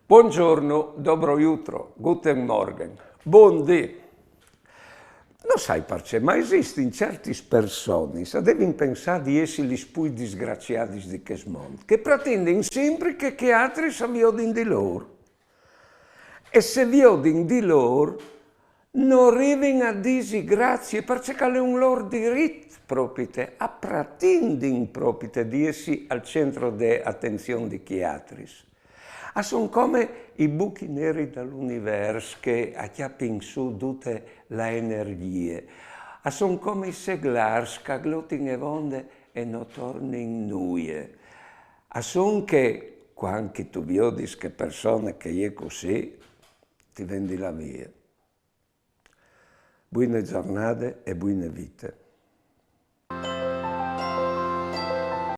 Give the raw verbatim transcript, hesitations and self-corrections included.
Buongiorno, dobro jutro, guten Morgen, bundì. No sai parcè, ma esistin ciertis personis, a devin pensâ di essi lis plui disgraciadis di chest mont, che pratindin simpri che chei altris a viodin di lôr. E se viodin di lôr, no rivin a dîsi graciis, parcè che al è un lôr dirit propite, a pratindin propite di essi al centro de atenzion di chei altris. A son come i buchi neri dal univers che a cjapin sù dute la energjie. A son come i seglârs che a glotin e vonde e no tornin nuie. A son che, cuant che tu viodis chê persone che e je cussì, ti ven di lâ vie. Buine zornade e buine vite.